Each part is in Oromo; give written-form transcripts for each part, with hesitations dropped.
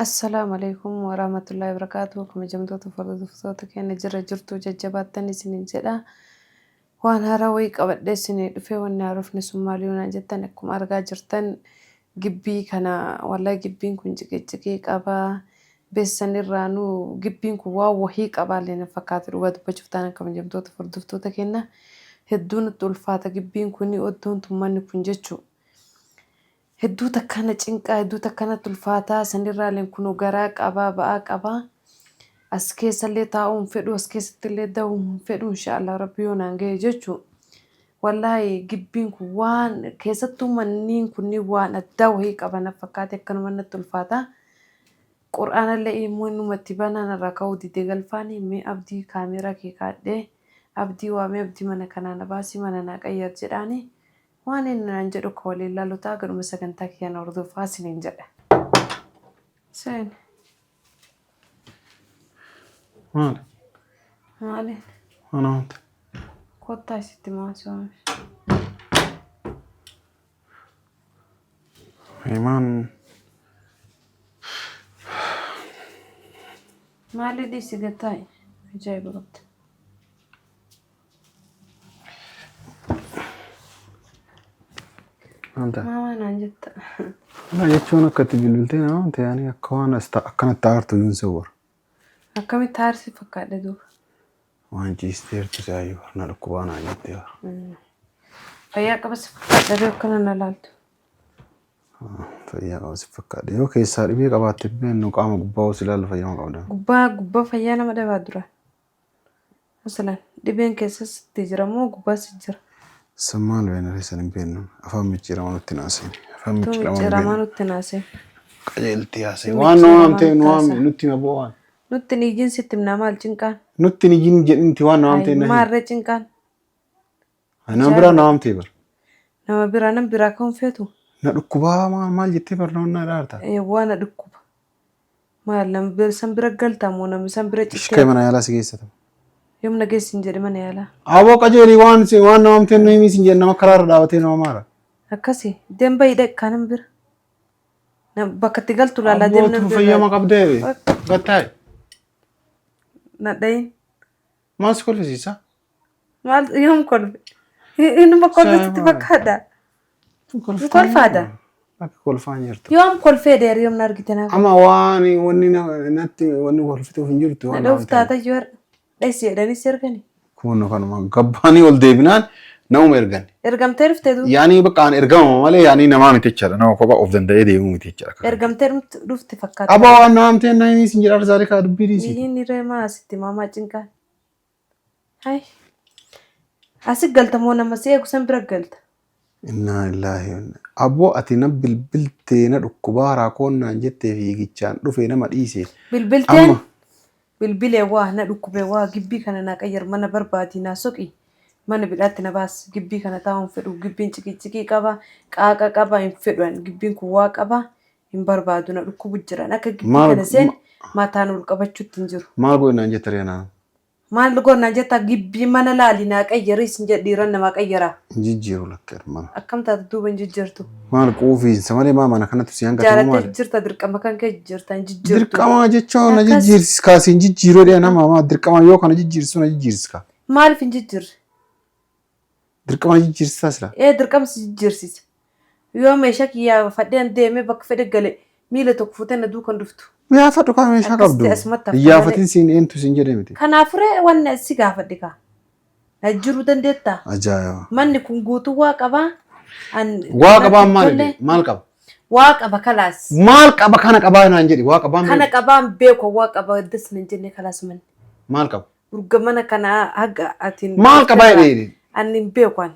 Assalaamu Aleykum Warahmatullahi Wabarakatuh Kabajamtoota hordoftoota keenya jirra jirtuu jajjabaattan isinin jedha. Waan haaraa wayii qabadhee isinii dhufe wanni haarofni sun maali yoo naan jettan akkuma argaa jirtan gibbii kana wallahi gibbiin kun ciqiciqii qaba. Beessan irraanuu gibbiin kun waan wahii qabaallee na fakkaata dhugaa dubbachuuf taanaan kabajamtoota hordoftoota keenya hedduu nutti ulfaata gibbiin kun oddoon tun manni kun jechuu. Hedduu takka na cinqaa hedduu takka natti ulfaataa sanirraaleen kunoo garaa qabaa ba'aa qabaa as keessallee taa'uu hin fedhu as keessattillee dahuu hin fedhu inshaallah rabbi yoo naan gahe jechuu wallaahi gibbiin kun waan keessattuu manniin kunniin waan addaa wahii qaba na fakkaate akkanuma natti ulfaata qur'aanallee immoo innumatti banaa narraa ka'uu dide galfaani mee abdii kaameeraa kee kaadhee abdii waamee abdii mana kanaa na baasii mana naa qayyar jedhaani Waan inni naan jedhu akka waliin laalu ta'a gadhuma sagantaa kiyya na hordofaa isiniin jedha. Seeni. Maali? Maali? Mana wanta. Kottaa isitti maa si waame. Imaan Maali dhiisi gattaa'i. Ajaa'iba qabda. Maal ta'a? Maamaa naan jetta. Kana jechuun akka itti bilbiltee nama waamte yaani akka waan as ta- akkanatti aartu iyyuu hin sewwaru. Akkamitti aarsi fakkaadhe duuba. Waan ciisteertu si ayyuu na dhukkubaa naan jettee bara. Fayyaa qaba si fakkaadhe ree akkana na laaltu. Fayyaa qaba si fakkaadhe. Yoo keessaa dhibee qabaatte beennu qaama gubbaa hoo si ilaallu fayyama qabda. Gubbaa gubbaa fayyaa nama dhabaa dura. Masalan dhibeen keessa sitti jira moo gubbaa si jira? San maal beekna ree san hin beeknu. Afaan micciiramaa nutti hin haasa'in. Afaan Tu micciiramaa hin micciiramaa beeknu. nutti hin haasa'in. Qajeeltii haasa'e. Tu Waan nu micciiramaa waamtee nutti nu waami haasa'a. nutti hima boo waan. Nutti hin iyyin sitti himnaa maal cinqaan? Nutti hin iyyin jedhinti waan nu waamtee Ay na himi. maarree cinqaan? Nama biraa na waamtee bar. Nama biraa nam biraa ka'uun feetu? Na dhukkubaa maal maal jettee bar na onnaa dhaarta. Waa na dhukkuba. Maal nama bira san bira galtaa moo nama san bira cittee Ishkee mana yaalaa si geessata. yoom na geessi hin jedhe mana yaalaa. Aboo qajeelii waan si waan na waamtee nu himii sin jedhe nama karaarra dhaabatee nama maara. Akkasi deem bahi dhaqi kaa nama bira. Bakka itti galtu laalaa Aboo deem nama tun bira. fayyama qabdee gattaa'e. Na dhayin. Maal si kolfisiisa? Maal yoom kolfe? Inuma kolfe sitti fakkaata. Kolfaata. Akka kolfaa hin jirtu. Yoom kolfee deeri yoom na argite naa. Amma waan wanni natti wanni kolfituuf hin jirtu. Na dhoof taata iyyuu har'a. Dheessi jedhanii si ergani. Kun kanuma gabbaanii ol deebinaan nama ergan. Ergamtee dhuftee duuba. Yaanii bakka an ergama malee yaanii namaa miti jechaadha. Nama kophaa of danda'ee deemuu miti jechaadha. Ergamtee dhufte fakkaata. Aboo waan na waamtee na himii sin jedhaa zaalikaa dubbii dhiisi. Biyyiin reemaa asitti maamaa cinqaan. Hay. Asi galta moo nama si eegu san bira galta? Innaa lillaahi wa innaa- Aboo ati na bilbiltee na dhukkubaa raakoon naan jettee fiigichaan dhufe nama dhiise. Bilbilteen Amma bilbilee waa na dhukkubee waa gibbii kana naa qayyar mana barbaadii naa soqi mana bidhaatti na baas gibbii kana taa'uu hin fedhu gibbiin ciqiciqii qaba qaaqa qaba hin fedhu ani gibbiin kun waa qaba hin barbaadu na dhukkubu jiran akka gibbii Maal- kana seen mataan ol qabachuutti hin jiru. maal godhi naan jette ree naan? Maal goona jetta gibbii mana laali naa qayyari isin jedha dhiiran namaa qayyaraa. Hin jijjiiru lakki mana. Akkam taate duuba hin jijjiirtu. Maal quufiinsa malee maa mana kanatti si hangatamu Jaalattee maali? jijjiirta dirqama kan kee jijjiirta hin jijjiirtu. Dirqama jechuun na Akkas. jijjiirsis kaa si hin jijjiiru jedhee nama maa dirqama yoo kana jijjiirsisu na jijjiirsis kaa. Maaliif hin jijjiirre? Dirqama na jijjiirsisaa sila. Ee dirqama si jijjiirsisa. Yoo meeshaa kiyyaa fadheen deemee bakka fedhe gale miila tokko fuutee na duukan dhuftu. Yaafadhu kaa meeshaa Akkasitti qabdu. asumatti hafta Hin yaafatin siin eentu siin jedhee miti. Kanaafuu ree wanni si gaafadhe kaa. Na jijjiiruu dandeettaa? Ajaa'iba. Manni kun guutuu waa qabaa. An Waa qabaan maal tollee jedhe? Maal qaba? Waa qaba kalaas. Maal qaba kana qabaa naan jedhi waa qabaan Kana qabaan beeku waa qaba das nan jenne kalaas manni. maal qaba? Urga mana kana haga atiin Maal qabaa jedhee jedhe? Ani hin beeku an.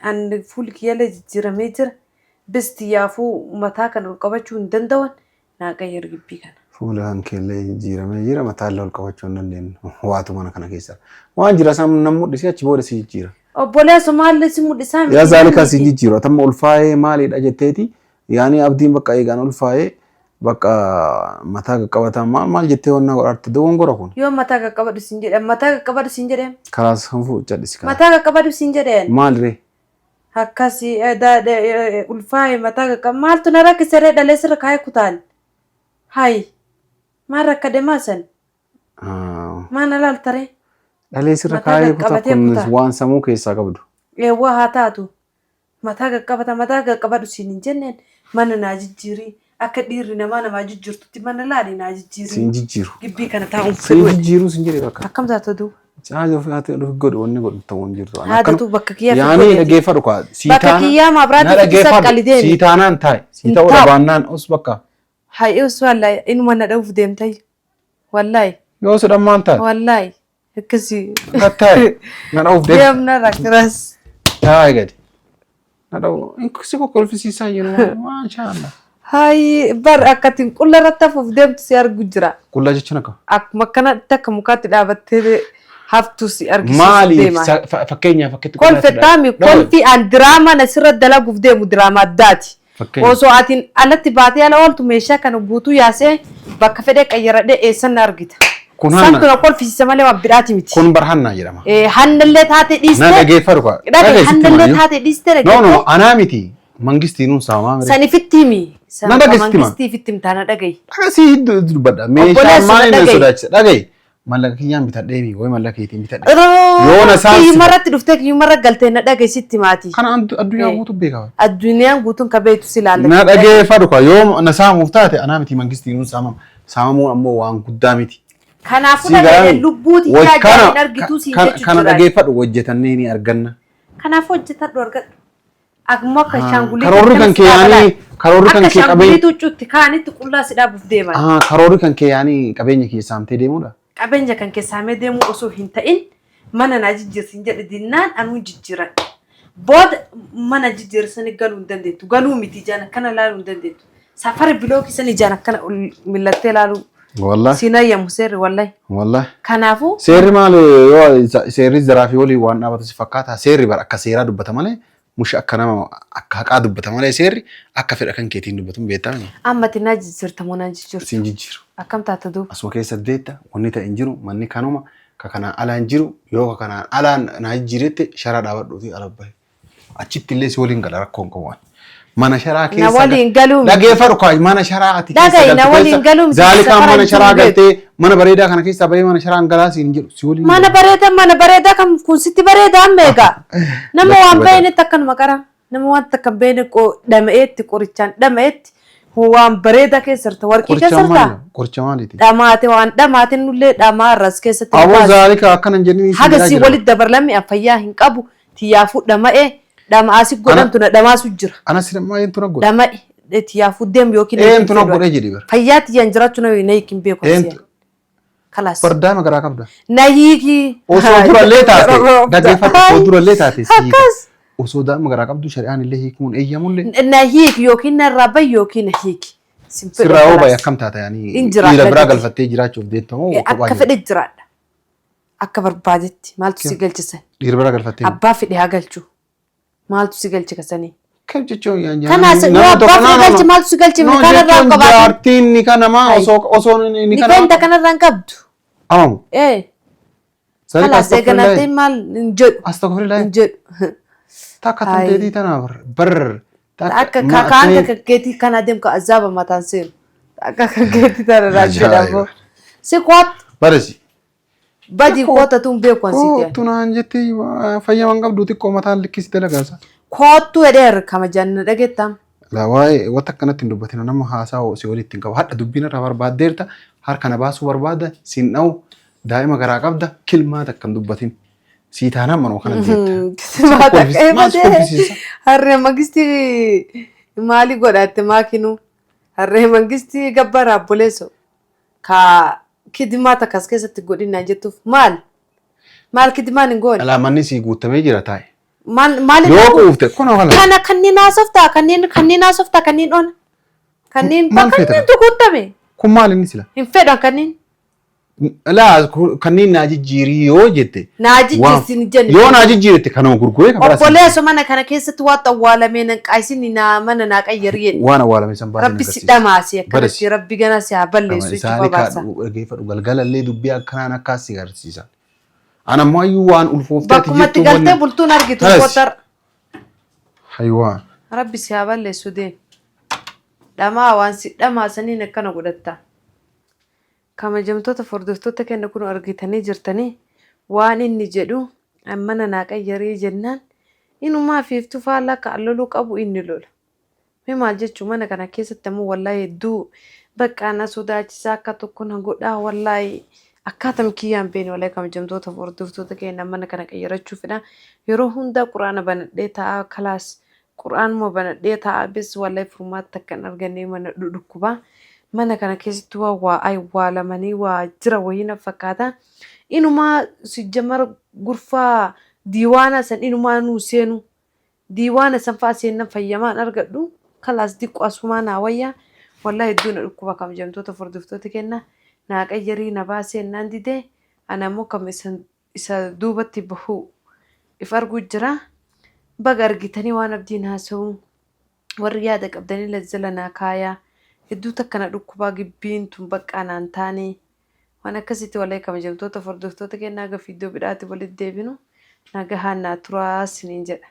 Ani fuulli kiyyallee jijjiiramee jira. Bisti yaafuu mataa kana ol qabachuu hin danda'an naa qayyar gibbii kana. Fuula kan keellee jijjiiramee jira mataallee ol qabachuu hin dandeenyu. Waatu mana kana keessa. Waan jira san nan mul'isee achi booda si jijjiira. Obboleessa maallee si mul'isaa miti. Yaa zaalikaa si jijjiiru. Atamma ulfaa'ee maaliidha jetteeti. Yaani abdiin bakka eegaan ulfaa'ee bakka mataa qaqqabataa maal maal jettee wannaa godhaarte dogongora kun. Yoo mataa qaqqabadhu siin jedhe mataa qaqqabadhu siin jedhe Karaa sanfuu cadhisi kana. mataa qaqqabadhu siin jedheen. Maal ree? Akkasi ulfaa'e mataa qaqqab maaltu na rakkise ree dhalee sirra kaa'ee kutaan. Hayi. Maal rakkadhe maa san? Maa na laalta ree? Dhalee sirra Mataa kaayee kutaa qaqqabatee kun kutaa. waan samuu keessaa qabdu. Eewwa haa taatu. Mataa qaqqabata mataa qaqqabadhu siin hin jenneen mana naa jijjiirii akka dhiirri namaa namaa jijjiirtutti mana laali naa jijjiirii. Siin jijjiiru. Gibbii kana taa'uun Siin fedhu. jijjiiruu siin jedhe bakka. Akkam taata duuba? Caala ofii haati dhufi godhu wanni godhu ta'uu hin jirtu. Ani Haadha akkana- tu bakka kiyyaa fi Yaani godheeti. dhaggeeffadhu kaa. Sii Bakka taana- kiyyaa maabiraatii na fi isa dhaggeeffadhu. qali deemi. Sii taanaan taa'i. Sii Hin ta'uu taa'u. dhabaannaan os bakka. Hayi us wallahi inuma na dha'uuf deemtayyu. Wallahi Yoo sidhan maal taate? wallahi akkasii. Gad taa'i. Na dha'uuf deemta. Deemna rakkiras. Taa'i gadi. Na dha'u. Si kokkolfisiisaa jiru. Maashaallah. Hayi bar akkatiin qulla irratti hafuuf deemtu si argu jira. Qullaa jechuun akka. Akkuma akkanatti akka mukaatti dhaabattee haftu si argisiisuuf Maaliif deema. Fakkeenyaaf akkitti Kolfettaami kolfi an diraamaan asirra dalaguuf deemu diraamaa addaati. Fakkeenya. Osoo atiin alatti baatee ala ooltu meeshaa kana guutuu yaasee bakka fedhee qayyaradhee eessan na argita. Kun Santu hanna. na kolfisiisa malee waan biraati miti. Kun bar hannaa jedhama. Hannallee taate Na dhiistee. dhageeffadhu kaa. Dhagaye Dhagaye sitti hannallee himaa taate dhiistee No no dhageeffadhu. anaa miti. Mangistii nuun saamaa mire. San ifitti himi. San Na dhagaye sitti hima. mangistii ifitti himtaa na dhagaye. Dhagaye si dubbadha. Meeshaa Obboleessa na maali na dhagaye. sodaachisa. Dhagaye. Mallaqa kiyyaan bitadhee mi wayi mallaqa keetiin bitadhe. Yoo na saamsite. Kiyyumarratti dhuftee kiyyumarra galtee na dhagaye sitti maati. Kana addunyaa Eh. guutuu beeka. Addunyaan guutuun ka beektu si ilaallatti. Na dhageeffadhu kaa yoo na saamuuf taate anaa miti mangistii nuun saamama. Saamamuun ammoo waan guddaa miti. Kanaafuu Si dhagaye garaa lubbuu tiyyaa jaaliin argituu siin jechuu Kana jira. dhageeffadhu hojjetannee ni arganna. Kanaafuu hojjetadhu argadhu. Akkuma akka shaangulii Karoorri kan kee yaanii karoorri kan akka kee shaangulii qabeenya huccuutti kaanitti qullaa si dhaabuuf deeman. Karoorri kan kee yaanii qabeenya kee saamtee deemuudha. Qabeenya kan kee saamee deemuu osoo hin ta'in mana naa jijjiirsin jedhe dinnaan anuu jijjiiradha. Booda mana jijjiirsanii galuu hin dandeettu. Galuu miti ijaan akkana laaluu hin dandeettu. Safara bilookii san ijaan akkana ol millattee laaluu Wallahi siin hayyamu seerri wallahi. wallahi. Kanaafuu Seerri maali yoo seerri zaraafii waliin waan dhaabatu si fakkaata. Seerri bara akka seeraa dubbata malee musha akka nama akka haqaa dubbata malee seerri akka fedha kan keetiin dubbatu hin beektaa. Amma ati naa jijjiirta moo naan jijjiirtu? Siin jijjiiru. Akkam taata duuba? Asuma keessa beekta wanni ta'e hin jiru manni kanuma ka kanaan alaa hin jiru yoo ka kanaan alaa naa jijjiirette sharaa dhaabadhuuti ala bahe. Achitti illee si waliin gala rakkoon qabu ani. Mana sharaa Na keessa waliin galuu miti. Dhageeffadhu kaa mana sharaa ati keessa Dhaga'i, na galtu waliin keessa galuu miti. zaalikaan Safara mana hin sharaa jiru beeku. galtee mana bareedaa kana keessaa bahee mana sharaan galaa siin jedhu si waliin Mana gala. bareedaa mana bareedaa kan kun sitti bareedaa amma egaa. Nama Lakki waan badaa. beeknetti akkanuma qara. Nama waan takka hin beekne dhama'eetti qorichaan dhama'eetti waan bareedaa keessa jirta. Warqii keessa Qoricha jirta. maali? Qoricha maaliiti? Dhamaate waan dhamaate nullee dhamaa irras keessatti nu Aboo baase. zaalika akkana hin jedhin Haga jedhaa si jira. walitti dabarlammi an fayyaa hin qabu tiyyaafuu dhama'e dhama'aasi godhamtu na dhamaasu jira. Ana si dhama'aa eentu na godhe? Dhama'e tiyyaafuu deem yookiin na Eentu na hiikin godhe jedhi bara. Fayyaa tiyyaan jiraachuu na hiikin beeku. Eentu Kalaas. bar daa'ima garaa qabda. Na hiiki. Osoo durallee taate dhaggeeffadhu osoo durallee taate si hiika. Akkas. Osoo daa'ima garaa qabdu shari'aan illee hiikuun eeyyamullee Na hiiki yookiin narraa bahi yookiin na hiiki. Sin fedhu sirraa yoo bahe kalaas. akkam taata yaani In jiraadha dhiira biraa gadi. galfattee jiraachuuf deemta moo kophaa Akka jirta? fedhe jiraadha. Akka barbaadetti maaltu si galchisa? Dhiira biraa galfattee moo? Abbaa fedhe haa galchu. Maaltu si galche kasanii? Kam jechuun yaa Kanaas yoo nama abbaa tokko fedhe no no galche no. maaltu si galche? No Nikaa narraa hin jechuun qabaatin. jaartiin ni namaa Hai. osoo osoo ni Nikaa namaa inta kanarraa hin qabdu. amamu. Ee. Sadi Kalaas eeganaa ta'e astagfirullah. maal hin jedhu. Astagfirullah. Hin jedhu. Takka Hai. tanteetii tana bar bar Akka kakaan kakkeetii kana deem ka azaaba mataan seenu. Akka kakkeetii tana irraa jedhamu. Ajaa'iba. Si koot Barasi. badii kootatu hin beeku ansi jedhan. Koottu naan jettee fayyaa waan qabdu xiqqoo mataan likkisi dalagaasa. Koottu jedhee kama janna dhageettam. Laa waa'ee wanta akkanatti hin dubbatina nama haasaa si walitti hin qabu. Hadha dubbiin irraa barbaaddeerta harka na baasuu barbaadda siin dha'u daa'ima garaa qabda kilmaa takka hin dubbatin. Sii taanaan manuma kana deemta. Maal si kolfisiisa? Harree mangistii maali godhatte maakinuu? Harree mangistii gabbara abboleesso. Ka kidimaa takka as keessatti godhin naan jettuuf maal? Maal kidimaan hin goone? Alaa manni sii guutamee jira taa'e. Maal maal Yoo quufte kunoo kana. Kana kanneen haasoftaa kanneen kanneen haasoftaa kanneen ona. Kanneen Maal feeta? kanneentu guutame. Kun maal inni sila? Hin fedhan kanneen. Laa kanneen naa jijjiirii yoo jette. Naa jijjiirsi hin jenne. Yoo naa jijjiirte kanuma gurguree kan biraa Obboleesso mana kana keessatti waan awwaalamee nan qaayisin naa mana naa qayyari jedhe. waan awwaalame san baasee Rabbi si dhamaasi akkanatti rabbi gana si haa balleessu jechuuf Isaanii abaarsa. kaadhu dhaggeeffadhu galgalallee dubbii akkanaan akkaas si agarsiisa. Ana ammoo iyyuu waan ulfooftee ati Bakkumatti jettu galtee wanni. bultuun argitu Halas. kottar. Haywaan. Rabbi si haa balleessu deem. Dhamaa waan si dhamaasaniin akkana godhatta. Kabajamtoota hordoftoota keenya kun argitanii jirtanii waan inni jedhu mana naa qayyarii jennaan inumaa fiiftuu faallaa akka loluu qabu inni lola. Mee maal jechuu mana kana keessatti ammoo wallaahi hedduu bakka na sodaachisaa akka tokko na godhaa wallaahi akkaatam kiyyaan beene wallaahi kabajamtoota hordoftoota keenya mana kana qayyarachuu fedha. Yeroo hundaa quraana banadhee taa'aa kalaas quraanuma banadhee taa'aa bis wallaahi furmaata takka hin arganne mana dhudhukkubaa. Mana kana keessatti waa waa awwaalamanii waa jira wayii na fakkaata. Inumaa sijjamara gurfaa diiwaanaa san inumaa nuu seenu. Diiwaana san fa'a seennan fayyamaan argadhu. Kalaas diqqo asumaa naa wayya. Wallaahi hedduu na dhukkuba kabajamtoota hordoftoota keenya. Naa qayyarii na baasee naan didee. Ana ammoo kam isa duubatti bahu if arguu jira. Baga argitanii waan abdiin haasa'u. Warri yaada qabdanii lazzala naa kaayaa. Hedduu takka na dhukkubaa gibbiin tun baqqaa naan taane. Waan akkasitti wallaahi kabajamtoota hordoftoota keenya haga viidiyoo biraatti walitti deebinu nagahaan naa turaa isiniin jedha.